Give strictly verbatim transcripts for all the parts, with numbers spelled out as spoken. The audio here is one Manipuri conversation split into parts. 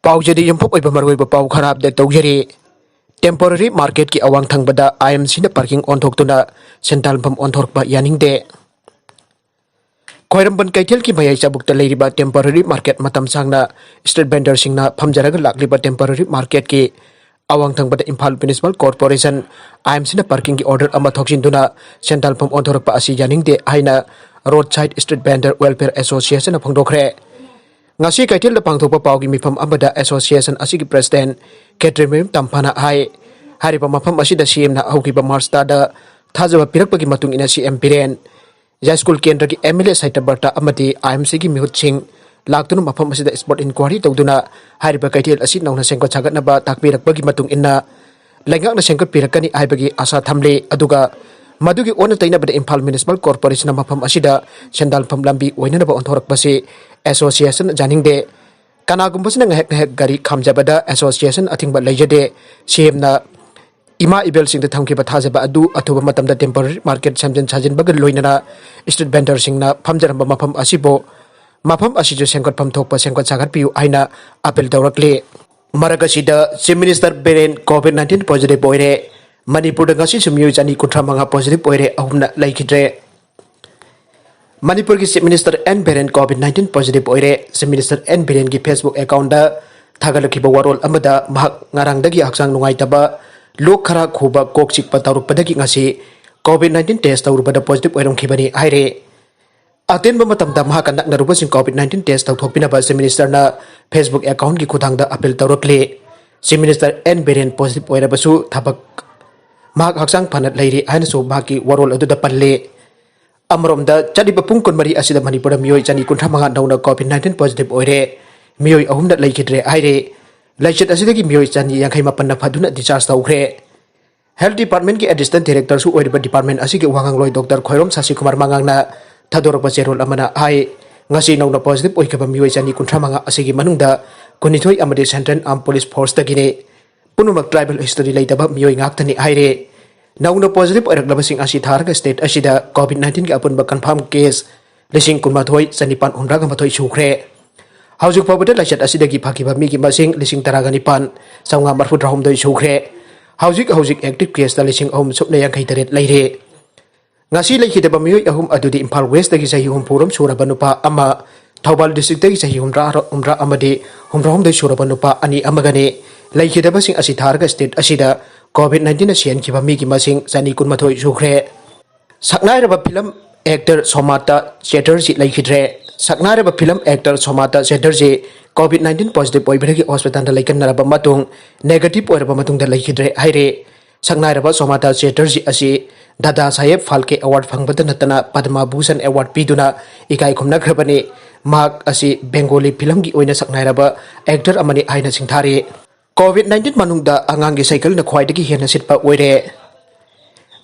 ꯄꯥꯎꯖꯦꯗꯤ ꯌꯨꯝꯐꯝ ꯑꯣꯏꯕ ꯃꯔꯨꯑꯣꯏꯕ ꯄꯥꯎ ꯈꯔ ꯑꯞꯗꯦꯠ ꯇꯧꯖꯔꯤ꯫ ꯇꯦꯝꯄꯣꯔꯔꯤ ꯃꯥꯔꯀꯦꯠꯀꯤ ꯑꯋꯥꯡ ꯊꯪꯕꯗ ꯑꯥꯏ ꯑꯦꯝ ꯁꯤꯅ ꯄꯥꯔꯀꯤꯡ ꯑꯣꯟꯊꯣꯛꯇꯨꯅ ꯁꯦꯟꯗꯥꯟꯐꯝ ꯑꯣꯟꯊꯣꯔꯛꯄ ꯌꯥꯅꯤꯡꯗꯦ꯫ ꯈ꯭ꯋꯥꯏꯔꯝꯕꯟ ꯀꯩꯊꯦꯜꯒꯤ ꯃꯌꯥꯏ ꯆꯕꯨꯛꯇ ꯂꯩꯔꯤꯕ ꯇꯦꯝꯄꯣꯔꯔꯤ ꯃꯥꯔꯀꯦꯠ ꯃꯇꯝ ꯁꯥꯡꯅ ꯁ꯭ꯇ꯭ꯔꯤꯠ ꯚꯦꯟꯗꯔꯁꯤꯡꯅ ꯐꯝꯖꯔꯒ ꯂꯥꯛꯂꯤꯕ ꯇꯦꯝꯄꯣꯔꯔꯤ ꯃꯥꯔꯀꯦꯠꯀꯤ ꯑꯋꯥꯡ ꯊꯪꯕꯗ ꯏꯝꯐꯥꯜ ꯃ꯭ꯌꯨꯅꯤꯁꯤꯄꯥꯜ ꯀꯣꯔꯄꯣꯔꯦꯁꯟ ꯑꯥꯏ ꯑꯦꯝ ꯁꯤꯅ ꯄꯥꯔꯀꯤꯡꯒꯤ ꯑꯣꯔꯗꯔ ꯑꯃ ꯊꯣꯛꯆꯤꯟꯗꯨꯅ ꯁꯦꯟꯗꯥꯟꯐꯝ ꯑꯣꯟꯊꯣꯔꯛꯄ ꯑꯁꯤ ꯌꯥꯅꯤꯡꯗꯦ ꯍꯥꯏꯅ ꯔꯣꯗ ꯁꯥꯏꯗ ꯁ꯭ꯇ꯭ꯔꯤꯠ ꯚꯦꯟꯗꯔ ꯋꯦꯜꯐꯤꯌꯔ ꯑꯦꯁꯣꯁꯤꯌꯦꯁꯟꯅ ꯐꯣꯡꯗꯣꯛꯈ꯭ꯔꯦ꯫ ꯉꯁꯤ ꯀꯩꯊꯦꯜꯗ ꯄꯥꯡꯊꯣꯛꯄ ꯄꯥꯎꯒꯤ ꯃꯤꯐꯝ ꯑꯃꯗ ꯑꯦꯁꯣꯁꯤꯌꯦꯁꯟ ꯑꯁꯤꯒꯤ ꯄ꯭ꯔꯦꯁꯤꯗꯦꯟ ꯈꯦꯇ꯭ꯔꯤꯃꯌꯨꯝ ꯇꯝꯐꯥꯅ ꯍꯥꯏ, ꯍꯥꯏꯔꯤꯕ ꯃꯐꯝ ꯑꯁꯤꯗ ꯁꯤ ꯑꯦꯝꯅ ꯍꯧꯈꯤꯕ ꯃꯥꯔꯆ ꯊꯥꯗ ꯊꯥꯖꯕ ꯄꯤꯔꯛꯄꯒꯤ ꯃꯇꯨꯡ ꯏꯟꯅ ꯁꯤ ꯑꯦꯝ ꯕꯤꯔꯦꯟ, ꯌꯥꯏꯁ꯭ꯀꯨꯜ ꯀꯦꯟꯗ꯭ꯔꯒꯤ ꯑꯦꯝ ꯑꯦꯜ ꯑꯦ ꯁꯇ꯭ꯌꯕ꯭ꯔꯇ ꯑꯃꯗꯤ ꯑꯥꯏ ꯑꯦꯝ ꯁꯤꯒꯤ ꯃꯤꯍꯨꯠꯁꯤꯡ ꯂꯥꯛꯇꯨꯅ ꯃꯐꯝ ꯑꯁꯤꯗ ꯁ꯭ꯄꯣꯠ ꯏꯟꯀ꯭ꯋꯥꯏꯔꯤ ꯇꯧꯗꯨꯅ ꯍꯥꯏꯔꯤꯕ ꯀꯩꯊꯦꯜ ꯑꯁꯤ ꯅꯧꯅ ꯁꯦꯝꯒꯠ ꯁꯥꯒꯠꯅꯕ ꯇꯥꯛꯄꯤꯔꯛꯄꯒꯤ ꯃꯇꯨꯡ ꯏꯟꯅ ꯂꯩꯉꯥꯛꯅ ꯁꯦꯝꯒꯠꯄꯤꯔꯛꯀꯅꯤ ꯍꯥꯏꯕꯒꯤ ꯑꯥꯁꯥ ꯊꯝꯂꯤ꯫ ꯑꯗꯨꯒ ꯃꯗꯨꯒꯤ ꯑꯣꯟꯅ ꯇꯩꯅꯕꯗ ꯏꯝꯐꯥꯜ ꯃ꯭ꯌꯨꯅꯤꯁꯤꯄꯥꯜ ꯀꯣꯔꯄꯣꯔꯦꯁꯟꯅ ꯃꯐꯝ ꯑꯁꯤꯗ ꯁꯦꯟꯗꯥꯟꯐꯝ ꯂꯝꯕꯤ ꯑꯣꯏꯅꯅꯕ ꯑꯣꯟꯊꯣꯔꯛꯄꯁꯤ ꯑꯦꯁꯣꯁꯤꯌꯦꯁꯟ ꯌꯥꯅꯤꯡꯗꯦ꯫ ꯀꯅꯥꯒꯨꯝꯕꯁꯤꯅ ꯉꯥꯏꯍꯥꯛ ꯉꯥꯏꯍꯥꯛ ꯒꯥꯔꯤ ꯈꯥꯝꯖꯕꯗ ꯑꯦꯁꯣꯁꯤꯌꯦꯁꯟ ꯑꯊꯤꯡꯕ ꯂꯩꯖꯗꯦ꯫ ꯁꯤ ꯑꯦꯝꯅ ꯏꯃꯥ ꯏꯕꯦꯜꯁꯤꯡꯗ ꯊꯝꯈꯤꯕ ꯊꯥꯖꯕ ꯑꯗꯨ ꯑꯊꯨꯕ ꯃꯇꯝꯗ ꯇꯦꯝꯄꯣꯔꯔꯤ ꯃꯥꯔꯀꯦꯠ ꯁꯦꯝꯖꯤꯟ ꯁꯥꯖꯤꯟꯕꯒ ꯂꯣꯏꯅꯅ ꯁ꯭ꯇ꯭ꯔꯤꯠ ꯚꯦꯟꯗꯔꯁꯤꯡꯅ ꯐꯝꯖꯔꯝꯕ ꯃꯐꯝ ꯑꯁꯤꯕꯨ, ꯃꯐꯝ ꯑꯁꯤꯁꯨ ꯁꯦꯝꯒꯠꯐꯝ ꯊꯣꯛꯄ ꯁꯦꯝꯒꯠ ꯁꯥꯒꯠꯄꯤꯌꯨ ꯍꯥꯏꯅ ꯑꯥꯄꯤꯜ ꯇꯧꯔꯛꯂꯤ꯫ ꯃꯔꯛ ꯑꯁꯤꯗ chief minister Biren COVID nineteen positive ꯑꯣꯏꯔꯦ꯫ ꯃꯅꯤꯄꯨꯔꯗ ꯉꯁꯤꯁꯨ ꯃꯤꯑꯣꯏ ꯆꯅꯤ ꯀꯨꯟꯊ꯭ꯔꯥ ꯃꯉꯥ ꯄꯣꯖꯤꯇꯤꯚ ꯑꯣꯏꯔꯦ, ꯑꯍꯨꯝꯅ ꯂꯩꯈꯤꯗ꯭ꯔꯦ꯫ ꯃꯅꯤꯄꯨꯔꯒꯤ chief minister N Biren COVID nineteen positive ꯑꯣꯏꯔꯦ꯫ ꯆꯤꯐ ꯃꯤꯅꯤꯁꯇꯔ ꯑꯦꯟ ꯕꯤꯔꯦꯟꯒꯤ ꯐꯦꯁꯕꯨꯛ ꯑꯦꯀꯥꯎꯟꯗ ꯊꯥꯒꯠꯂꯛꯈꯤꯕ ꯋꯥꯔꯣꯜ ꯑꯃꯗ ꯃꯍꯥꯛ ꯉꯔꯥꯡꯗꯒꯤ ꯍꯛꯆꯥꯡ ꯅꯨꯡꯉꯥꯏꯇꯕ, ꯂꯣꯛ ꯈꯔ ꯈꯨꯕ, ꯀꯣꯛ ꯆꯤꯛꯄ ꯇꯧꯔꯛꯄꯗꯒꯤ ꯉꯁꯤ ꯀꯣꯚꯤꯗ ꯅꯥꯏꯟꯇꯤꯟ ꯇꯦꯁ ꯇꯧꯔꯨꯕꯗ ꯄꯣꯖꯤꯇꯤꯚ ꯑꯣꯏꯔꯝꯈꯤꯕꯅꯤ ꯍꯥꯏꯔꯦ꯫ ꯑꯇꯦꯟꯕ ꯃꯇꯝꯗ ꯃꯍꯥꯛꯀ ꯅꯛꯅꯔꯨꯕꯁꯤꯡ ꯀꯣꯚꯤꯗ ꯅꯥꯏꯟꯇꯤꯟ ꯇꯦꯁ ꯇꯧꯊꯣꯛꯄꯤꯅꯕ ꯆꯤꯐ ꯃꯤꯅꯤꯁꯇꯔꯅ ꯐꯦꯁꯕꯨꯛ ꯑꯦꯀꯥꯎꯟꯒꯤ ꯈꯨꯠꯊꯥꯡꯗ ꯑꯥꯄꯤꯜ ꯇꯧꯔꯛꯂꯤ꯫ Chief minister N Biren positive ꯑꯣꯏꯔꯕꯁꯨ ꯊꯕꯛ, ꯃꯍꯥꯛ ꯍꯛꯆꯥꯡ ꯐꯅ ꯂꯩꯔꯤ ꯍꯥꯏꯅꯁꯨ ꯃꯍꯥꯛꯀꯤ ꯋꯥꯔꯣꯜ ꯑꯗꯨꯗ ꯄꯜꯂꯤ꯫ ꯑꯃꯔꯣꯝꯗ, ꯆꯠꯂꯤꯕ ꯄꯨꯡ ꯀꯨꯟꯃꯔꯤ ꯑꯁꯤꯗ ꯃꯅꯤꯄꯨꯔꯗ ꯃꯤꯑꯣꯏ ꯆꯅꯤ ꯀꯨꯟꯊ꯭ꯔꯥ ꯃꯉꯥ ꯅꯧꯅ ꯀꯣꯚꯤꯗ ꯅꯥꯏꯟꯇꯤꯟ ꯄꯣꯖꯤꯇꯤꯚ ꯑꯣꯏꯔꯦ, ꯃꯤꯑꯣꯏ ꯑꯍꯨꯝꯅ ꯂꯩꯈꯤꯗ꯭ꯔꯦ ꯍꯥꯏꯔꯦ꯫ ꯂꯥꯏꯆꯠ ꯑꯁꯤꯗꯒꯤ ꯃꯤꯑꯣꯏ ꯆꯅꯤ ꯌꯥꯡꯈꯩ ꯃꯥꯄꯟꯅ ꯐꯗꯨꯅ ꯗꯤꯁꯆꯥꯔꯖ ꯇꯧꯈ꯭ꯔꯦ꯫ ꯍꯦꯜꯊ ꯗꯤꯄꯥꯔꯠꯃꯦꯟꯠꯀꯤ ꯑꯦꯗꯤꯁꯅꯦꯜ ꯗꯤꯔꯦꯛꯇꯔꯁꯨ ꯑꯣꯏꯔꯤꯕ ꯗꯤꯄꯥꯔꯠꯃꯦꯟꯠ ꯑꯁꯤꯒꯤ ꯋꯥꯉꯥꯡꯂꯣꯏ ꯗꯣꯛꯇꯔ ꯈꯣꯏꯔꯣꯝ ꯁꯥꯁꯤꯀꯨꯃꯥꯔ ꯃꯉꯥꯡꯅ ꯊꯥꯗꯣꯔꯛꯄ ꯆꯦꯔꯣꯜ ꯑꯃꯅ ꯍꯥꯏ, ꯉꯁꯤ ꯅꯧꯅ ꯄꯣꯖꯤꯇꯤꯚ ꯑꯣꯏꯈꯤꯕ ꯃꯤꯑꯣꯏ ꯆꯅꯤ ꯀꯨꯟꯊ꯭ꯔꯥ ꯃꯉꯥ ꯑꯁꯤꯒꯤ ꯃꯅꯨꯡꯗ ꯀꯨꯟꯅꯤꯊꯣꯏ ꯑꯃꯗꯤ ꯁꯦꯟꯇ꯭ꯔꯦꯜ ꯑꯥꯔꯝ ꯄꯨꯂꯤꯁ ꯐꯣꯔꯁꯇꯒꯤꯅꯤ꯫ ꯄꯨꯝꯅꯃꯛ ꯇ꯭ꯔꯥꯏꯕꯦꯜ ꯍꯤꯁꯇꯔꯤ ꯂꯩꯇꯕ ꯃꯤꯑꯣꯏ ꯉꯥꯛꯇꯅꯤ ꯍꯥꯏꯔꯦ꯫ ꯅꯧꯅ ꯄꯣꯖꯤꯇꯤꯚ ꯑꯣꯏꯔꯛꯂꯕꯁꯤꯡ ꯑꯁꯤ ꯊꯥꯔꯒ ꯁ꯭ꯇꯦꯠ ꯑꯁꯤꯗ ꯀꯣꯚꯤꯗ ꯅꯥꯏꯟꯇꯤꯟꯒꯤ ꯑꯄꯨꯟꯕ ꯀꯟꯐꯥꯔꯝ ꯀꯦꯁ ꯂꯤꯁꯤꯡ ꯀꯨꯟꯃꯥꯊꯣꯏ ꯆꯅꯤꯄꯥꯟ ꯍꯨꯝꯗ꯭ꯔꯥꯒ ꯃꯥꯊꯣꯏ ꯁꯨꯈ꯭ꯔꯦ꯫ ꯍꯧꯖꯤꯛ ꯐꯥꯎꯕꯗ ꯂꯥꯏꯆꯠ ꯑꯁꯤꯗꯒꯤ ꯐꯈꯤꯕ ꯃꯤꯒꯤ ꯃꯁꯤꯡ ꯂꯤꯁꯤꯡ ꯇꯔꯥꯒ ꯅꯤꯄꯥꯟ ꯆꯥꯝꯃꯉꯥ ꯃꯔꯐꯨꯇꯔꯥꯍꯨꯝꯗꯣꯏ ꯁꯨꯈ꯭ꯔꯦ꯫ ꯍꯧꯖꯤꯛ ꯍꯧꯖꯤꯛ active caseꯇ ꯂꯤꯁꯤꯡ ꯑꯍꯨꯝ ꯁꯨꯞꯅ ꯌꯥꯡꯈꯩ ꯇꯔꯦꯠ ꯂꯩꯔꯦ꯫ ꯉꯁꯤ ꯂꯩꯈꯤꯗꯕ ꯃꯤꯑꯣꯏ ꯑꯍꯨꯝ ꯑꯗꯨꯗꯤ ꯏꯝꯐꯥꯜ Westꯇꯒꯤ ꯆꯍꯤ ꯍꯨꯝꯐꯨꯔꯣꯝ ꯁꯨꯔꯕ ꯅꯨꯄꯥ ꯑꯃ, ꯊꯧꯕꯥꯜ districtꯇꯒꯤ ꯆꯍꯤ ꯍꯨꯝꯗ꯭ꯔꯥ, ꯍꯨꯝꯗ꯭ꯔꯥ ꯑꯃꯗꯤ ꯍꯨꯝꯗ꯭ꯔꯥꯍꯨꯝꯗꯣꯏ ꯁꯨꯔꯕ ꯅꯨꯄꯥ ꯑꯅꯤ ꯑꯃꯒꯅꯤ꯫ ꯂꯩꯈꯤꯗꯕꯁꯤꯡ ꯑꯁꯤ ꯊꯥꯔꯒ state ꯑꯁꯤꯗ COVID nineteenꯅ ꯁꯤꯍꯟꯈꯤꯕ ꯃꯤꯒꯤ ꯃꯁꯤꯡ ꯆꯅꯤ ꯀꯨꯟꯃꯥꯊꯣꯏ ꯁꯨꯈ꯭ꯔꯦ꯫ ꯁꯛꯅꯥꯏꯔꯕ film actor ꯁꯣꯃꯥꯇꯥ ꯆꯦꯇꯔꯖꯤ ꯂꯩꯈꯤꯗ꯭ꯔꯦ꯫ ꯁꯛꯅꯥꯏꯔꯕ film actor ꯁꯣꯃꯥꯇꯥ ꯆꯦꯇꯔꯖꯤ COVID nineteen positive ꯑꯣꯏꯕꯗꯒꯤ hospitalꯗ ꯂꯩꯀꯟꯅꯔꯕ ꯃꯇꯨꯡ negative ꯑꯣꯏꯔꯕ ꯃꯇꯨꯡꯗ ꯂꯩꯈꯤꯗ꯭ꯔꯦ ꯍꯥꯏꯔꯦ꯫ ꯁꯛꯅꯥꯏꯔꯕ ꯁꯣꯃꯥꯇꯥ ꯆꯦꯇꯔꯖꯤ ꯑꯁꯤ ꯗꯥꯗꯥ ꯁꯥꯍꯦꯕ ꯐꯥꯜꯀꯦ award ꯐꯪꯕꯇ ꯅꯠꯇꯅ ꯄꯗꯃ ꯚꯨꯁꯟ award ꯄꯤꯗꯨꯅ ꯏꯀꯥꯏ ꯈꯨꯝꯅꯈ꯭ꯔꯕꯅꯤ꯫ ꯃꯍꯥꯛ ꯑꯁꯤ ꯕꯦꯡꯒꯣꯂꯤ filmꯒꯤ ꯑꯣꯏꯅ ꯁꯛꯅꯥꯏꯔꯕ actor ꯑꯃꯅꯤ ꯍꯥꯏꯅ ꯁꯤꯡꯊꯥꯔꯤ꯫ COVID nineteen ꯃꯅꯨꯡꯗ ꯑꯉꯥꯡꯒꯤ cycleꯅ ꯈ꯭ꯋꯥꯏꯗꯒꯤ ꯍꯦꯟꯅ ꯁꯤꯠꯄ ꯑꯣꯏꯔꯦ꯫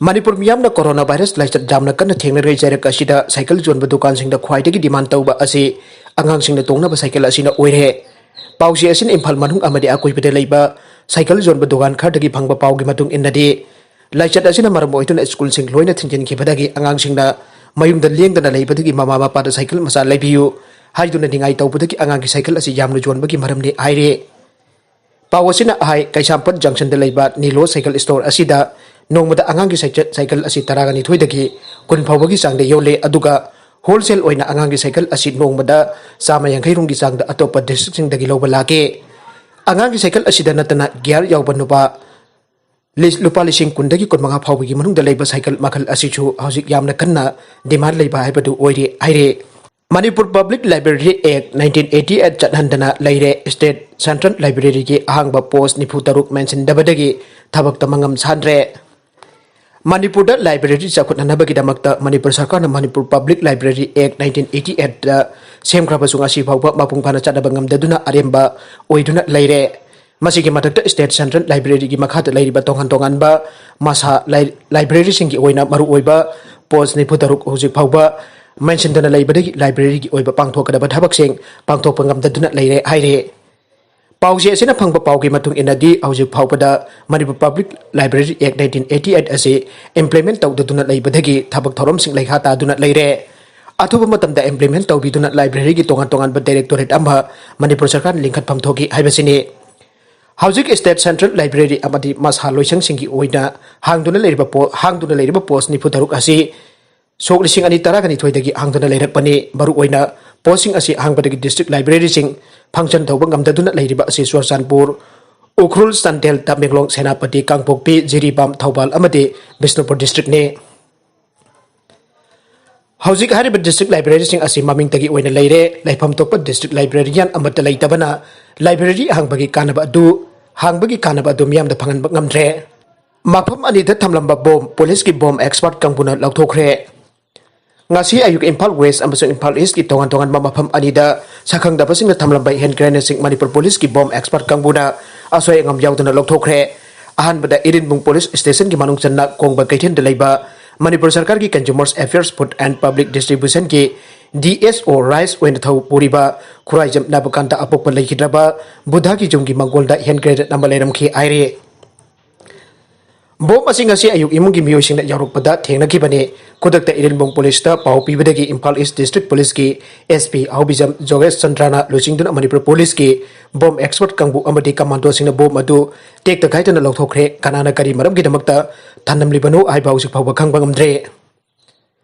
ꯃꯅꯤꯄꯨꯔ ꯃꯤꯌꯥꯝꯅ corona virus ꯂꯥꯏꯆꯠ ꯌꯥꯝꯅ ꯀꯟꯅ ꯊꯦꯡꯅꯔꯤꯕ ꯆꯩꯔꯛ ꯑꯁꯤꯗ cycle ꯌꯣꯟꯕ ꯗꯨꯀꯥꯟꯁꯤꯡꯗ ꯈ꯭ꯋꯥꯏꯗꯒꯤ demand ꯇꯧꯕ ꯑꯁꯤ ꯑꯉꯥꯡꯁꯤꯡꯅ ꯇꯣꯡꯅꯕ cycle ꯑꯁꯤꯅ ꯑꯣꯏꯔꯦ꯫ ꯄꯥꯎꯆꯦ ꯑꯁꯤꯅ ꯏꯝꯐꯥꯜ ꯃꯅꯨꯡ ꯑꯃꯗꯤ ꯑꯀꯣꯏꯕꯗ ꯂꯩꯕ cycle ꯌꯣꯟꯕ ꯗꯨꯀꯥꯟ ꯈꯔꯗꯒꯤ ꯐꯪꯕ ꯄꯥꯎꯒꯤ ꯃꯇꯨꯡ ꯏꯟꯅꯗꯤ, ꯂꯥꯏꯆꯠ ꯑꯁꯤꯅ ꯃꯔꯝ ꯑꯣꯏꯗꯨꯅ schoolꯁꯤꯡ ꯂꯣꯏꯅ ꯊꯤꯡꯖꯤꯟꯈꯤꯕꯗꯒꯤ ꯑꯉꯥꯡꯁꯤꯡꯅ ꯃꯌꯨꯝꯗ ꯂꯦꯡꯗꯅ ꯂꯩꯕꯗꯒꯤ ꯃꯃꯥ ꯃꯄꯥꯗ cycle ꯃꯆꯥ ꯂꯩꯕꯤꯌꯨ ꯍꯥꯏꯗꯨꯅ ꯅꯤꯡꯉꯥꯏ ꯇꯧꯕꯗꯒꯤ ꯑꯉꯥꯡꯒꯤ cycle ꯑꯁꯤ ꯌꯥꯝꯅ ꯌꯣꯟꯕꯒꯤ ꯃꯔꯝꯅꯤ ꯍꯥꯏꯔꯤ꯫ ꯄꯥꯎ ꯑꯁꯤꯅ ꯍꯥꯏ, ꯀꯩꯁꯥꯝꯄꯥꯠ junctionꯗ ꯂꯩꯕ ꯅꯤꯂꯣ cycle store ꯑꯁꯤꯗ ꯅꯣꯡꯃꯗ ꯑꯉꯥꯡꯒꯤ cycle ꯑꯁꯤ ꯇꯔꯥꯅꯤꯊꯣꯏꯗꯒꯤ ꯀꯨꯟ ꯐꯥꯎꯕꯒꯤ ꯆꯥꯡꯗ ꯌꯣꯜꯂꯦ, ꯑꯗꯨꯒ wholesale ꯑꯣꯏꯅ ꯑꯉꯥꯡꯒꯤ cycle ꯑꯁꯤ ꯅꯣꯡꯃꯗ ꯆꯥꯝꯃ ꯌꯥꯡꯈꯩ ꯔꯣꯝꯒꯤ ꯆꯥꯡꯗ ꯑꯇꯣꯞꯄ districtꯁꯤꯡꯗꯒꯤ ꯂꯧꯕ ꯂꯥꯛꯀꯦ꯫ ꯑꯉꯥꯡꯒꯤ cycle ꯑꯁꯤꯗ ꯅꯠꯇꯅ gear ꯌꯥꯎꯕ ꯅꯨꯄꯥ ꯂꯤ-, ꯂꯨꯄꯥ ꯂꯤꯁꯤꯡ ꯀꯨꯟꯗꯒꯤ ꯀꯨꯟꯃꯉꯥ ꯐꯥꯎꯕꯒꯤ ꯃꯅꯨꯡꯗ ꯂꯩꯕ cycle ꯃꯈꯜ ꯑꯁꯤꯁꯨ ꯍꯧꯖꯤꯛ ꯌꯥꯝꯅ ꯀꯟꯅ demand ꯂꯩꯕ ꯍꯥꯏꯕꯗꯨ ꯑꯣꯏꯔꯤ ꯍꯥꯏꯔꯤ꯫ Manipur Public Library Act nineteen eighty eight ꯆꯠꯍꯟꯗꯅ ꯂꯩꯔꯦ꯫ State Central Libraryꯒꯤ ꯑꯍꯥꯡꯕ post ꯅꯤꯐꯨ ꯇꯔꯨꯛ ꯃꯦꯟꯁꯤꯟꯗꯕꯗꯒꯤ ꯊꯕꯛꯇ ꯃꯉꯝ ꯁꯥꯟꯗ꯭ꯔꯦ꯫ ꯃꯅꯤꯄꯨꯔꯗ library ꯆꯥꯎꯈꯠꯅꯅꯕꯒꯤꯗꯃꯛꯇ ꯃꯅꯤꯄꯨꯔ ꯁꯔꯀꯥꯔꯅ Manipur Public Library Act nineteen eighty eight ꯁꯦꯝꯈ꯭ꯔꯕꯁꯨ ꯉꯁꯤ ꯐꯥꯎꯕ ꯃꯄꯨꯡ ꯐꯥꯅ ꯆꯠꯅꯕ ꯉꯝꯗꯗꯨꯅ ꯑꯔꯦꯝꯕ ꯑꯣꯏꯗꯨꯅ ꯂꯩꯔꯦ꯫ ꯃꯁꯤꯒꯤ ꯃꯊꯛꯇ State Central Libraryꯒꯤ ꯃꯈꯥꯗ ꯂꯩꯔꯤꯕ ꯇꯣꯉꯥꯟ ꯇꯣꯉꯥꯟꯕ ꯃꯁꯥ ꯂꯥꯏ-, libraryꯁꯤꯡꯒꯤ ꯑꯣꯏꯅ ꯃꯔꯨꯑꯣꯏꯕ post ꯅꯤꯐꯨ ꯇꯔꯨꯛ ꯍꯧꯖꯤꯛ ꯐꯥꯎꯕ ꯃꯦꯟꯁꯤꯟꯗꯅ ꯂꯩꯕꯗꯒꯤ libraryꯒꯤ ꯑꯣꯏꯕ ꯄꯥꯡꯊꯣꯛꯀꯗꯕ ꯊꯕꯛꯁꯤꯡ ꯄꯥꯡꯊꯣꯛꯄ ꯉꯝꯗꯗꯨꯅ ꯂꯩꯔꯦ ꯍꯥꯏꯔꯤ꯫ ꯄꯥꯎꯆꯦ ꯑꯁꯤꯅ ꯐꯪꯕ ꯄꯥꯎꯒꯤ ꯃꯇꯨꯡ ꯏꯟꯅꯗꯤ, ꯍꯧꯖꯤꯛ ꯐꯥꯎꯕꯗ Manipur Public Library Act nineteen eighty eight ꯑꯁꯤ implement ꯇꯧꯗꯗꯨꯅ ꯂꯩꯕꯗꯒꯤ ꯊꯕꯛ ꯊꯧꯔꯝꯁꯤꯡ ꯂꯩꯈꯥ ꯇꯥꯗꯨꯅ ꯂꯩꯔꯦ꯫ ꯑꯊꯨꯕ ꯃꯇꯝꯗ implement ꯇꯧꯕꯤꯗꯨꯅ library ꯒꯤ ꯇꯣꯉꯥꯟ ꯇꯣꯉꯥꯟꯕ directorate ꯑꯃ ꯃꯅꯤꯄꯨꯔ ꯁꯔꯀꯥꯔꯅ ꯂꯤꯡꯈꯠꯐꯝ ꯊꯣꯛꯈꯤ ꯍꯥꯏꯕꯁꯤꯅꯤ꯫ ꯍꯧꯖꯤꯛ state central library ꯑꯃꯗꯤ ꯃꯁꯥ ꯂꯣꯏꯁꯪꯁꯤꯡꯒꯤ ꯑꯣꯏꯅ ꯍꯥꯡꯗꯨꯅ ꯂꯩꯔꯤꯕ ꯄꯣ-, ꯍꯥꯡꯗꯨꯅ ꯂꯩꯔꯤꯕ post ꯅꯤꯐꯨ ꯇꯔꯨꯛ ꯑꯁꯤ ꯁꯣꯛ ꯂꯤꯁꯤꯡ ꯑꯅꯤ ꯇꯔꯥꯒ ꯅꯤꯊꯣꯏꯗꯒꯤ ꯍꯥꯡꯗꯨꯅ ꯂꯩꯔꯛꯄꯅꯤ꯫ ꯃꯔꯨꯑꯣꯏꯅ post ꯁꯤꯡ ꯑꯁꯤ ꯍꯥꯡꯕꯗꯒꯤ district library ꯁꯤꯡ function ꯇꯧꯕ ꯉꯝꯗꯗꯨꯅ ꯂꯩꯔꯤꯕ ꯑꯁꯤ ꯆꯨꯔꯆꯥꯟꯄꯨꯔ, ꯎꯈ꯭ꯔꯨꯜ, ꯆꯥꯟꯗꯦꯜ, ꯇꯃꯦꯡꯂꯣꯡ, ꯁꯦꯅꯥꯄꯇꯤ, ꯀꯥꯡꯄꯣꯛꯄꯤ, ꯖꯤꯔꯤꯕꯥꯝ, ꯊꯧꯕꯥꯜ ꯑꯃꯗꯤ ꯕꯤꯁꯅꯨꯄꯨꯔ district ꯅꯤ꯫ ꯍꯧꯖꯤꯛ ꯍꯥꯏꯔꯤꯕ district library ꯁꯤꯡ ꯑꯁꯤ ꯃꯃꯤꯡꯇꯒꯤ ꯑꯣꯏꯅ ꯂꯩꯔꯦ꯫ ꯂꯩꯐꯝ ꯊꯣꯛꯄ district librarian ꯑꯃꯠꯇ ꯂꯩꯇꯕꯅ library ꯍꯥꯡꯕꯒꯤ ꯀꯥꯟꯅꯕ ꯑꯗꯨ, ꯍꯥꯡꯕꯒꯤ ꯀꯥꯟꯅꯕ ꯑꯗꯨ ꯃꯤꯌꯥꯝꯗ ꯐꯪꯍꯟꯕ ꯉꯝꯗ꯭ꯔꯦ꯫ ꯃꯐꯝ ꯑꯅꯤꯗ ꯊꯝꯂꯝꯕ bomb ꯄꯨꯂꯤꯁꯀꯤ bomb expert ꯀꯥꯡꯕꯨꯅ ꯂꯧꯊꯣꯛꯈ꯭ꯔꯦ꯫ ꯉꯁꯤ ꯑꯌꯨꯛ ꯏꯝꯐꯥꯜ West ꯑꯃꯁꯨꯡ ꯏꯝꯐꯥꯜ East ꯀꯤ ꯇꯣꯉꯥꯟ ꯇꯣꯉꯥꯟꯕ ꯃꯐꯝ ꯑꯅꯤꯗ ꯁꯛꯈꯪꯗꯕꯁꯤꯡꯅ ꯊꯝꯂꯝꯕ hand grenade ꯁꯤꯡ ꯃꯅꯤꯄꯨꯔ ꯄꯨꯂꯤꯁꯀꯤ bomb expert ꯀꯥꯡꯕꯨꯅ ꯑꯁꯣꯏ ꯑꯉꯥꯝ ꯌꯥꯎꯗꯅ ꯂꯧꯊꯣꯛꯈ꯭ꯔꯦ꯫ ꯑꯍꯥꯟꯕꯗ ꯏꯔꯤꯟꯕꯨꯡ ꯄꯨꯂꯤꯁ ꯁ꯭ꯇꯦꯁꯟꯒꯤ ꯃꯅꯨꯡ ꯆꯟꯅ ꯀꯣꯡꯕ ꯀꯩꯊꯦꯜꯗ ꯂꯩꯕ ꯃꯅꯤꯄꯨꯔ ꯁꯔꯀꯥꯔꯒꯤ Consumers Affairs, Food and Public Distribution ꯒꯤ D S O rice ꯑꯣꯏꯅ ꯊꯧ ꯄꯨꯔꯤꯕ ꯈꯨꯔꯥꯏꯖꯝ ꯅꯕꯀꯥꯟꯇ ꯑꯄꯣꯛꯄ ꯂꯩꯈꯤꯗ꯭ꯔꯕ ꯕꯨꯙꯒꯤ ꯌꯨꯝꯒꯤ ꯃꯪꯒꯣꯜꯗ hand grenade ꯑꯃ ꯂꯩꯔꯝꯈꯤ ꯍꯥꯏꯔꯤ꯫ Bomb ꯑꯁꯤ ꯉꯁꯤ ꯑꯌꯨꯛ ꯏꯃꯨꯡꯒꯤ ꯃꯤꯑꯣꯏꯁꯤꯡꯅ ꯌꯥꯎꯔꯛꯄꯗ ꯊꯦꯡꯅꯈꯤꯕꯅꯤ꯫ ꯈꯨꯗꯛꯇ ꯏꯔꯤꯟꯕꯨꯡ ꯄꯨꯂꯤꯁꯇ ꯄꯥꯎ ꯄꯤꯕꯗꯒꯤ ꯏꯝꯐꯥꯜ East District ꯄꯨꯂꯤꯁꯀꯤ S P ꯑꯍꯧꯕꯤꯖꯝ ꯖꯣꯒꯦꯁ ꯆꯟꯗ꯭ꯔꯅ ꯂꯨꯆꯤꯡꯗꯨꯅ ꯃꯅꯤꯄꯨꯔ ꯄꯨꯂꯤꯁꯀꯤ bomb expert ꯀꯥꯡꯕꯨ ꯑꯃꯗꯤ ꯀꯃꯥꯟꯗꯣꯁꯤꯡꯅ bomb ꯑꯗꯨ ꯇꯦꯛꯇ ꯀꯥꯏꯗꯅ ꯂꯧꯊꯣꯛꯈ꯭ꯔꯦ꯫ ꯀꯅꯥꯅ ꯀꯔꯤ ꯃꯔꯝꯒꯤꯗꯃꯛꯇ ꯊꯝꯂꯝꯂꯤꯕꯅꯣ ꯍꯥꯏꯕ ꯍꯧꯖꯤꯛ ꯐꯥꯎꯕ ꯈꯪꯕ ꯉꯝꯗ꯭ꯔꯦ꯫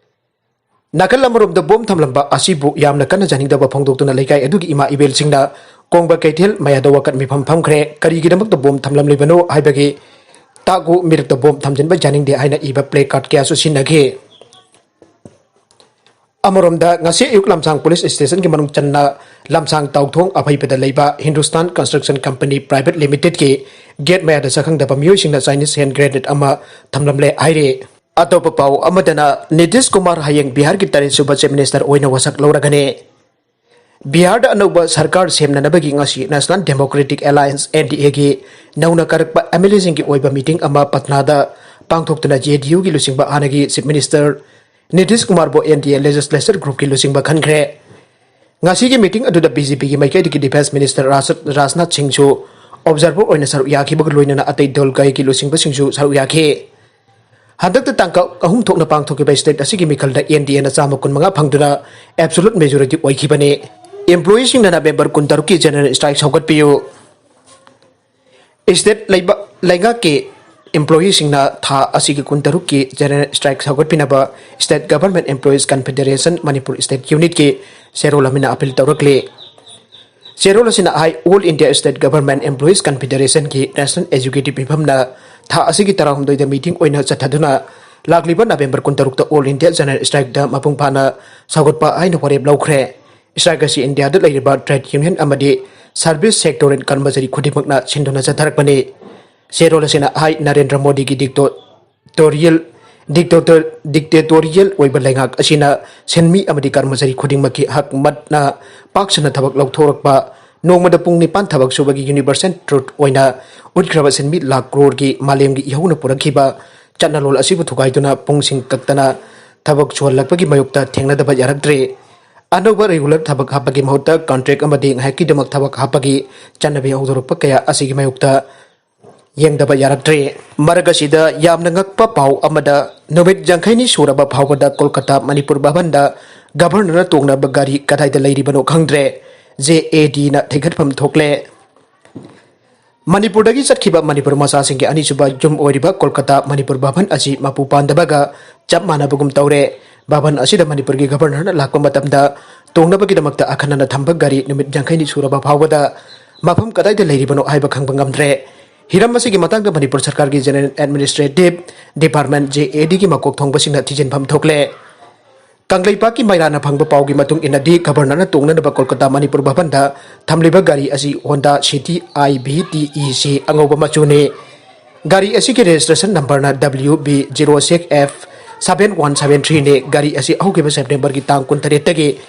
ꯅꯥꯀꯜ ꯑꯃꯔꯣꯝꯗ bomb ꯊꯝꯂꯝꯕ ꯑꯁꯤꯕꯨ ꯌꯥꯝꯅ ꯀꯟꯅ ꯌꯥꯅꯤꯡꯗꯕ ꯐꯣꯡꯗꯣꯛꯇꯨꯅ ꯂꯩꯀꯥꯏ ꯑꯗꯨꯒꯤ ꯏꯃꯥ ꯏꯕꯦꯜꯁꯤꯡꯅ ꯀꯣꯡꯕ ꯀꯩꯊꯦꯜ ꯃꯌꯥꯗ ꯋꯥꯀꯠ ꯃꯤꯐꯝ ꯐꯝꯈ꯭ꯔꯦ꯫ ꯀꯔꯤꯒꯤꯗꯃꯛꯇ bomb ꯊꯝꯂꯝꯂꯤꯕꯅꯣ ꯍꯥꯏꯕꯒꯤ ꯇꯥꯛꯎ, ꯃꯤꯔꯛꯇ bomb ꯊꯝꯖꯤꯟꯕ ꯌꯥꯅꯤꯡꯗꯦ ꯍꯥꯏꯅ ꯏꯕ placard ꯀꯌꯥꯁꯨ ꯁꯤꯖꯤꯟꯅꯈꯤ꯫ ꯑꯃꯔꯣꯝꯗ ꯉꯁꯤ ꯑꯌꯨꯛ ꯂꯝꯁꯥꯡ ꯄꯨꯂꯤꯁ ꯁ꯭ꯇꯦꯁꯟꯒꯤ ꯃꯅꯨꯡ ꯆꯟꯅ ꯂꯝꯁꯥꯡ ꯇꯥꯎꯊꯣꯡ ꯑꯐꯩꯕꯗ ꯂꯩꯕ Hindustan Construction Company Private Limited ꯀꯤ gate ꯃꯌꯥꯗ ꯁꯛꯈꯪꯗꯕ ꯃꯤꯑꯣꯏꯁꯤꯡꯅ Chinese hand grenade ꯑꯃ ꯊꯝꯂꯝꯂꯦ ꯍꯥꯏꯔꯤ꯫ ꯑꯇꯣꯞꯄ ꯄꯥꯎ ꯑꯃꯗꯅ, ꯅꯤꯇꯤꯁ ꯀꯨꯃꯥꯔ ꯍꯌꯦꯡ ꯕꯤꯍꯥꯔꯒꯤ ꯇꯔꯦꯠꯁꯨꯕ Chief Minister ꯑꯣꯏꯅ ꯋꯥꯁꯛ ꯂꯧꯔꯒꯅꯤ꯫ ꯕꯤꯍꯥꯔꯗ ꯑꯅꯧꯕ ꯁꯔꯀꯥꯔ ꯁꯦꯝꯅꯅꯕꯒꯤ ꯉꯁꯤ National Democratic Alliance, N D A ꯒꯤ ꯅꯧꯅ ꯀꯥꯔꯛꯄ M L A ꯁꯤꯡꯒꯤ ꯑꯣꯏꯕ meeting ꯑꯃ ꯄꯠꯅꯥꯗ ꯄꯥꯡꯊꯣꯛꯇꯨꯅ J D U ꯒꯤ ꯂꯨꯆꯤꯡꯕ ꯍꯥꯟꯅꯒꯤ Chief Minister Nitish ꯀꯨꯃꯥꯔꯕꯨ N D A Legislature Group ꯀꯤ ꯂꯨꯆꯤꯡꯕ ꯈꯟꯈ꯭ꯔꯦ꯫ ꯉꯁꯤꯒꯤ meeting ꯑꯗꯨꯗ B J P ꯒꯤ ꯃꯥꯏꯀꯩꯗꯒꯤ Defence Minister ꯔꯥꯖ-, ꯔꯥꯖꯅꯥꯊ ꯁꯤꯡꯁꯨ observer ꯑꯣꯏꯅ ꯁꯔꯨꯛ ꯌꯥꯈꯤꯕꯒ ꯂꯣꯏꯅꯅ ꯑꯇꯩ ꯗꯜ ꯀꯌꯥꯒꯤ ꯂꯨꯆꯤꯡꯕꯁꯤꯡꯁꯨ ꯁꯔꯨꯛ ꯌꯥꯈꯤ꯫ ꯍꯟꯗꯛꯇ ꯇꯥꯡꯀꯛ ꯑꯍꯨꯝ ꯊꯣꯛꯅ ꯄꯥꯡꯊꯣꯛꯈꯤꯕ state ꯑꯁꯤꯒꯤ ꯃꯤꯈꯜꯗ N D Aꯅ ꯆꯥꯝꯃ ꯀꯨꯟꯃꯉꯥ ꯐꯪꯗꯨꯅ absolute majority ꯑꯣꯏꯈꯤꯕꯅꯤ꯫ Employeeꯁꯤꯡꯅ November ꯀꯨꯟꯇꯔꯨꯛꯀꯤ general strike ꯁꯧꯒꯠꯄꯤꯌꯨ꯫ State ꯂꯩꯕ-, ꯂꯩꯉꯥꯛꯀꯤ employeeꯁꯤꯡꯅ ꯊꯥ ꯑꯁꯤꯒꯤ ꯀꯨꯟꯇꯔꯨꯛꯀꯤ general strike ꯁꯧꯒꯠꯄꯤꯅꯕ State Government Employees Confederation Manipur State Unitꯀꯤ ꯆꯦꯔꯣꯜ ꯑꯃꯅ appeal ꯇꯧꯔꯛꯂꯤ꯫ ꯆꯦꯔꯣꯜ ꯑꯁꯤꯅ ꯍꯥꯏ, All India State Government Employees Confederationꯒꯤ National Executive ꯃꯤꯐꯝꯅ ꯊꯥ ꯑꯁꯤꯒꯤ ꯇꯔꯥꯍꯨꯝꯗꯣꯏꯗ meeting ꯑꯣꯏꯅ ꯆꯠꯊꯗꯨꯅ ꯂꯥꯛꯂꯤꯕ November ꯀꯨꯟꯇꯔꯨꯛꯇ All India General Strikeꯇ ꯃꯄꯨꯡ ꯐꯥꯅ ꯁꯧꯒꯠꯄ ꯍꯥꯏꯅ ꯋꯥꯔꯦꯞ ꯂꯧꯈ꯭ꯔꯦ꯫ Strike ꯑꯁꯤ ꯏꯟꯗꯤꯌꯥꯗ ꯂꯩꯔꯤꯕ trade union ꯑꯃꯗꯤ service sectorꯒꯤ ꯀꯔꯃꯆꯥꯔꯤ ꯈꯨꯗꯤꯡꯃꯛꯅ ꯁꯤꯟꯗꯨꯅ ꯆꯠꯊꯔꯛꯄꯅꯤ꯫ ꯆꯦꯔꯣꯜ ꯑꯁꯤꯅ ꯍꯥꯏ, ꯅꯔꯦꯟꯗ꯭ꯔ ꯃꯣꯗꯤꯒꯤ dictator-, dictatorial ꯑꯣꯏꯕ ꯂꯩꯉꯥꯛ ꯑꯁꯤꯅ ꯁꯤꯟꯃꯤ ꯑꯃꯗꯤ ꯀꯔꯃꯆꯥꯔꯤ ꯈꯨꯗꯤꯡꯃꯛꯀꯤ ꯍꯛ ꯃꯠꯅ ꯄꯥꯛ ꯁꯟꯅ ꯊꯕꯛ ꯂꯧꯊꯣꯔꯛꯄ, ꯅꯣꯡꯃꯗ ꯄꯨꯡ ꯅꯤꯄꯥꯟ ꯊꯕꯛ ꯁꯨꯕꯒꯤ universal truth ꯑꯣꯏꯅ ꯎꯠꯈ꯭ꯔꯕ ꯁꯤꯟꯃꯤ ꯂꯥꯈ ꯀ꯭ꯔꯣꯔꯒꯤ ꯃꯥꯂꯦꯝꯒꯤ ꯏꯍꯧꯅ ꯄꯨꯔꯛꯈꯤꯕ ꯆꯠꯅꯂꯣꯟ ꯑꯁꯤꯕꯨ ꯊꯨꯒꯥꯏꯗꯨꯅ ꯄꯨꯡꯁꯤꯡ ꯀꯛꯇꯅ ꯊꯕꯛ ꯁꯨꯍꯜꯂꯛꯄꯒꯤ ꯃꯥꯌꯣꯛꯇ ꯊꯦꯡꯅꯗꯕ ꯌꯥꯔꯛꯇ꯭ꯔꯦ꯫ ꯑꯅꯧꯕ regular ꯊꯕꯛ ꯍꯥꯞꯄꯒꯤ ꯃꯍꯨꯠꯇ contract ꯑꯃꯗꯤ ꯉꯥꯏꯍꯥꯛꯀꯤꯗꯃꯛ ꯊꯕꯛ ꯍꯥꯞꯄꯒꯤ ꯆꯠꯅꯕꯤ ꯍꯧꯗꯣꯔꯛꯄ ꯀꯌꯥ ꯑꯁꯤꯒꯤ ꯃꯥꯌꯣꯛꯇ ꯌꯦꯡꯗꯕ ꯌꯥꯔꯛꯇ꯭ꯔꯦ꯫ ꯃꯔꯛ ꯑꯁꯤꯗ ꯌꯥꯝꯅ ꯉꯛꯄ ꯄꯥꯎ ꯑꯃꯗ, ꯅꯨꯃꯤꯠ ꯌꯥꯡꯈꯩꯅꯤ ꯁꯨꯔꯕ ꯐꯥꯎꯕꯗ ꯀꯣꯜꯀꯇꯥ ꯃꯅꯤꯄꯨꯔ ꯚꯕꯟꯗ Governorꯅ ꯇꯣꯡꯅꯕ ꯒꯥꯔꯤ ꯀꯗꯥꯏꯗ ꯂꯩꯔꯤꯕꯅꯣ ꯈꯪꯗ꯭ꯔꯦ꯫ JADꯅ ꯊꯤꯒꯠꯐꯝ ꯊꯣꯛꯂꯦ꯫ ꯃꯅꯤꯄꯨꯔꯗꯒꯤ ꯆꯠꯈꯤꯕ ꯃꯅꯤꯄꯨꯔ ꯃꯆꯥꯁꯤꯡꯒꯤ ꯑꯅꯤꯁꯨꯕ ꯌꯨꯝ ꯑꯣꯏꯔꯤꯕ ꯀꯣꯜꯀꯇꯥ ꯃꯅꯤꯄꯨꯔ ꯚꯕꯟ ꯑꯁꯤ ꯃꯄꯨ ꯄꯥꯟꯗꯕꯒ ꯆꯞ ꯃꯥꯟꯅꯕꯒꯨꯝ ꯇꯧꯔꯦ꯫ ꯚꯕꯟ ꯑꯁꯤꯗ ꯃꯅꯤꯄꯨꯔꯒꯤ Governorꯅ ꯂꯥꯛꯄ ꯃꯇꯝꯗ ꯇꯣꯡꯅꯕꯒꯤꯗꯃꯛꯇ ꯑꯈꯟꯅꯅ ꯊꯝꯕ ꯒꯥꯔꯤ ꯅꯨꯃꯤꯠ ꯌꯥꯡꯈꯩꯅꯤ ꯁꯨꯔꯕ ꯐꯥꯎꯕꯗ ꯃꯐꯝ ꯀꯗꯥꯏꯗ ꯂꯩꯔꯤꯕꯅꯣ ꯍꯥꯏꯕ ꯈꯪꯕ ꯉꯝꯗ꯭ꯔꯦ꯫ ꯍꯤꯔꯝ ꯑꯁꯤꯒꯤ ꯃꯇꯥꯡꯗ ꯃꯅꯤꯄꯨꯔ ꯁꯔꯀꯥꯔꯒꯤ General Administrative Department, JADꯒꯤ ꯃꯀꯣꯛ ꯊꯣꯡꯕꯁꯤꯡꯅ ꯊꯤꯖꯤꯟꯐꯝ ꯊꯣꯛꯂꯦ꯫ ꯀꯪꯂꯩꯄꯥꯛꯀꯤ ꯃꯩꯔꯥꯅ ꯐꯪꯕ ꯄꯥꯎꯒꯤ ꯃꯇꯨꯡ ꯏꯟꯅꯗꯤ, Governorꯅ ꯇꯣꯡꯅꯅꯕ ꯀꯣꯜꯀꯇꯥ ꯃꯅꯤꯄꯨꯔ ꯚꯕꯟꯗ ꯊꯝꯂꯤꯕ ꯒꯥꯔꯤ ꯑꯁꯤ Honda City IVTEC ꯑꯉꯧꯕ ꯃꯆꯨꯅꯤ꯫ ꯒꯥꯔꯤ ꯑꯁꯤꯒꯤ registration numberꯅ WB zero six F seven one seven threeꯅꯤ꯫ ꯒꯥꯔꯤ ꯑꯁꯤ ꯍꯧꯈꯤꯕ Septemberꯒꯤ ꯇꯥꯡ ꯀꯨꯟꯇꯔꯦꯠꯇꯒꯤ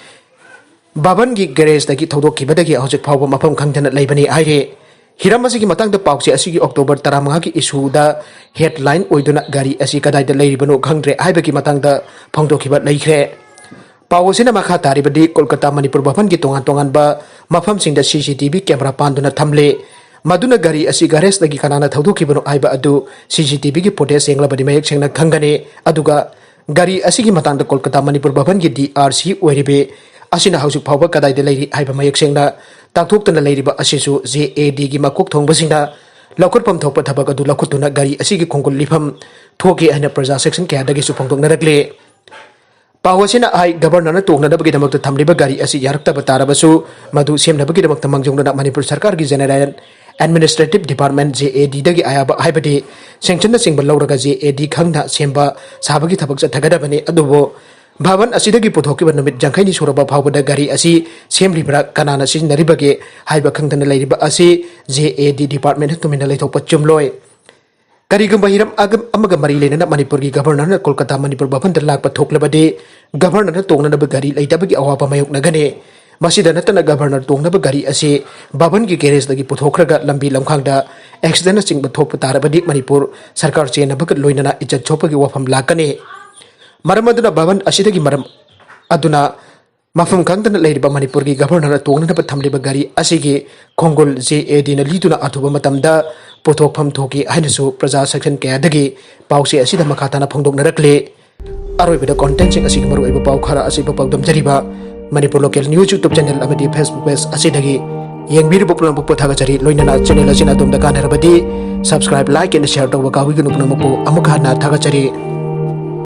ꯚꯕꯟꯒꯤ garageꯇꯒꯤ ꯊꯧꯗꯣꯛꯈꯤꯕꯗꯒꯤ ꯍꯧꯖꯤꯛ ꯐꯥꯎꯕ ꯃꯐꯝ ꯈꯪꯗꯅ ꯂꯩꯕꯅꯤ ꯍꯥꯏꯔꯤ꯫ ꯍꯤꯔꯝ ꯑꯁꯤꯒꯤ ꯃꯇꯥꯡꯗ ꯄꯥꯎꯆꯦ ꯑꯁꯤꯒꯤ October ꯇꯔꯥꯃꯉꯥꯒꯤ issueꯗ headline ꯑꯣꯏꯗꯨꯅ ꯒꯥꯔꯤ ꯑꯁꯤ ꯀꯗꯥꯏꯗ ꯂꯩꯔꯤꯕꯅꯣ ꯈꯪꯗ꯭ꯔꯦ ꯍꯥꯏꯕꯒꯤ ꯃꯇꯥꯡꯗ ꯐꯣꯡꯗꯣꯛꯈꯤꯕ ꯂꯩꯈ꯭ꯔꯦ꯫ ꯄꯥꯎ ꯑꯁꯤꯅ ꯃꯈꯥ ꯇꯥꯔꯤꯕꯗꯤ, ꯀꯣꯜꯀꯇꯥ ꯃꯅꯤꯄꯨꯔ ꯚꯕꯟꯒꯤ ꯇꯣꯉꯥꯟ ꯇꯣꯉꯥꯟꯕ ꯃꯐꯝꯁꯤꯡꯗ CCTV camera ꯄꯥꯟꯗꯨꯅ ꯊꯝꯂꯤ꯫ ꯃꯗꯨꯅ ꯒꯥꯔꯤ ꯑꯁꯤ ꯒꯥꯔꯦꯖꯇꯒꯤ ꯀꯅꯥꯅ ꯊꯧꯗꯣꯛꯈꯤꯕꯅꯣ ꯍꯥꯏꯕ ꯑꯗꯨ ꯁꯤ ꯁꯤ ꯇꯤ ꯚꯤꯒꯤ ꯐꯨꯇꯦꯖ ꯌꯦꯡꯂꯕꯗꯤ ꯃꯌꯦꯛ ꯁꯦꯡꯅ ꯈꯪꯒꯅꯤ꯫ ꯑꯗꯨꯒ ꯒꯥꯔꯤ ꯑꯁꯤꯒꯤ ꯃꯇꯥꯡꯗ ꯀꯣꯜꯀꯇꯥ ꯃꯅꯤꯄꯨꯔ ꯚꯕꯟꯒꯤ ꯗꯤ ꯑꯥꯔ ꯁꯤ ꯑꯣꯏꯔꯤꯕꯤ ꯑꯁꯤꯅ ꯍꯧꯖꯤꯛ ꯐꯥꯎꯕ ꯀꯗꯥꯏꯗ ꯂꯩꯔꯤ ꯍꯥꯏꯕ ꯃꯌꯦꯛ ꯁꯦꯡꯅ ꯇꯥꯛꯊꯣꯛꯇꯅ ꯂꯩꯔꯤꯕ ꯑꯁꯤꯁꯨ ꯖꯦ ꯑꯦ ꯗꯤꯒꯤ ꯃꯀꯣꯛ ꯊꯣꯡꯕꯁꯤꯡꯅ ꯂꯧꯈꯠꯐꯝ ꯊꯣꯛꯄ ꯊꯕꯛ ꯑꯗꯨ ꯂꯧꯈꯠꯇꯨꯅ ꯒꯥꯔꯤ ꯑꯁꯤꯒꯤ ꯈꯣꯡꯒꯨꯜ ꯂꯤꯐꯝ ꯊꯣꯛꯈꯤ ꯍꯥꯏꯅ ꯄ꯭ꯔꯖꯥ ꯁꯦꯛꯁꯟ ꯀꯌꯥꯗꯒꯤꯁꯨ ꯐꯣꯡꯗꯣꯛꯅꯔꯛꯂꯤ꯫ ꯄꯥꯎ ꯑꯁꯤꯅ ꯍꯥꯏ, ꯒꯕꯔꯅꯔꯅ ꯇꯣꯡꯅꯅꯕꯒꯤꯗꯃꯛꯇ ꯊꯝꯂꯤꯕ ꯒꯥꯔꯤ ꯑꯁꯤ ꯌꯥꯔꯛꯇꯕ ꯇꯥꯔꯕꯁꯨ, ꯃꯗꯨ ꯁꯦꯝꯅꯕꯒꯤꯗꯃꯛꯇ ꯃꯥꯡꯖꯧꯅꯅ ꯃꯅꯤꯄꯨꯔ ꯁꯔꯀꯥꯔꯒꯤ ꯖꯦꯅꯦꯔꯦꯜ ꯑꯦꯗꯃꯤꯅꯤꯁꯇ꯭ꯔꯦꯇꯤꯚ ꯗꯤꯄꯥꯔꯠꯃꯦꯟ, ꯖꯦ ꯑꯦ ꯗꯤꯗꯒꯤ ꯑꯌꯥꯕ, ꯍꯥꯏꯕꯗꯤ ꯁꯦꯡꯁꯟꯅꯆꯤꯡꯕ ꯂꯧꯔꯒ ꯖꯦ ꯑꯦ ꯗꯤ ꯈꯪꯅ ꯁꯦꯝꯕ ꯁꯥꯕꯒꯤ ꯊꯕꯛ ꯆꯠꯊꯒꯗꯕꯅꯤ꯫ ꯑꯗꯨꯕꯨ ꯚꯕꯟ ꯑꯁꯤꯗꯒꯤ ꯄꯨꯊꯣꯛꯈꯤꯕ ꯅꯨꯃꯤꯠ ꯌꯥꯡꯈꯩꯅꯤ ꯁꯨꯔꯕ ꯐꯥꯎꯕꯗ ꯒꯥꯔꯤ ꯑꯁꯤ ꯁꯦꯝꯂꯤꯕ꯭ꯔꯥ, ꯀꯅꯥꯅ ꯁꯤꯖꯤꯟꯅꯔꯤꯕꯒꯦ ꯍꯥꯏꯕ ꯈꯪꯗꯅ ꯂꯩꯔꯤꯕ ꯑꯁꯤ ꯖꯦ ꯑꯦ ꯗꯤ ꯗꯤꯄꯥꯔꯠꯃꯦꯟꯅ ꯇꯨꯃꯤꯟꯅ ꯂꯩꯊꯣꯛꯄ ꯆꯨꯝꯂꯣꯏ꯫ ꯀꯔꯤꯒꯨꯝꯕ ꯍꯤꯔꯝ ꯑꯒ-, ꯑꯃꯒ ꯃꯔꯤ ꯂꯩꯅꯅ ꯃꯅꯤꯄꯨꯔꯒꯤ ꯒꯕꯔꯅꯔꯅ ꯀꯣꯜꯀꯇꯥ ꯃꯅꯤꯄꯨꯔ ꯚꯕꯟꯗ ꯂꯥꯛꯄ ꯊꯣꯛꯂꯕꯗꯤ, ꯒꯕꯔꯅꯔꯅ ꯇꯣꯡꯅꯅꯕ ꯒꯥꯔꯤ ꯂꯩꯇꯕꯒꯤ ꯑꯋꯥꯕ ꯃꯥꯌꯣꯛꯅꯒꯅꯤ꯫ ꯃꯁꯤꯗ ꯅꯠꯇꯅ, ꯒꯕꯔꯅꯔ ꯇꯣꯡꯅꯕ ꯒꯥꯔꯤ ꯑꯁꯤ ꯚꯕꯟꯒꯤ ꯒꯦꯔꯦꯖꯇꯒꯤ ꯄꯨꯊꯣꯛꯈ꯭ꯔꯒ ꯂꯝꯕꯤ ꯂꯝꯈꯥꯡꯗ ꯑꯦꯛꯁꯤꯗꯦꯟꯅꯆꯤꯡꯕ ꯊꯣꯛꯄ ꯇꯥꯔꯕꯗꯤ, ꯃꯅꯤꯄꯨꯔ ꯁꯔꯀꯥꯔ ꯆꯦꯟꯅꯕꯒ ꯂꯣꯏꯅꯅ ꯏꯖꯠ ꯁꯣꯛꯄꯒꯤ ꯋꯥꯐꯝ ꯂꯥꯛꯀꯅꯤ꯫ ꯃꯔꯝ ꯑꯗꯨꯅ, ꯚꯕꯟ ꯑꯁꯤꯗꯒꯤ ꯃꯔꯝ ꯑꯗꯨꯅ ꯃꯐꯝ ꯈꯪꯗꯅ ꯂꯩꯔꯤꯕ ꯃꯅꯤꯄꯨꯔꯒꯤ ꯒꯕꯔꯅꯔꯅ ꯇꯣꯡꯅꯅꯕ ꯊꯝꯂꯤꯕ ꯒꯥꯔꯤ ꯑꯁꯤꯒꯤ ꯈꯣꯡꯒꯨꯜ ꯖꯦ ꯑꯦ ꯗꯤꯅ ꯂꯤꯗꯨꯅ ꯑꯊꯨꯕ ꯃꯇꯝꯗ ꯄꯨꯊꯣꯛꯐꯝ ꯊꯣꯛꯈꯤ ꯍꯥꯏꯅꯁꯨ ꯄ꯭ꯔꯖꯥ ꯁꯦꯛꯁꯟ ꯀꯌꯥꯗꯒꯤ ꯄꯥꯎꯆꯦ ꯑꯁꯤꯗ ꯃꯈꯥ ꯇꯥꯅ ꯐꯣꯡꯗꯣꯛꯅꯔꯛꯂꯤ꯫ ꯑꯔꯣꯏꯕꯗ ꯀꯣꯟꯇꯦꯟꯁꯤꯡ ꯑꯁꯤꯒꯤ ꯃꯔꯨꯑꯣꯏꯕ ꯄꯥꯎ ꯈꯔ ꯑꯁꯤ ꯄꯥꯎꯗꯝꯖꯔꯤꯕ Manipur local news YouTube channel ꯑꯃꯗꯤ ꯐꯦꯁꯕꯨꯛ ꯄꯦꯖ ꯑꯁꯤꯗꯒꯤ ꯌꯦꯡꯕꯤꯔꯤꯕ ꯄꯨꯝꯅꯃꯛꯄꯨ ꯊꯥꯒꯠꯆꯔꯤ꯫ ꯂꯣꯏꯅꯅ ꯆꯦꯅꯦꯜ ꯑꯁꯤꯅ ꯑꯗꯣꯝꯗ ꯀꯥꯟꯅꯔꯕꯗꯤ subscribe, like and share ꯇꯧꯕ ꯀꯥꯎꯕꯤꯒꯅꯨ꯫ ꯄꯨꯝꯅꯃꯛꯄꯨ ꯑꯃꯨꯛ ꯍꯟꯅ ꯊꯥꯒꯠꯆꯔꯤ꯫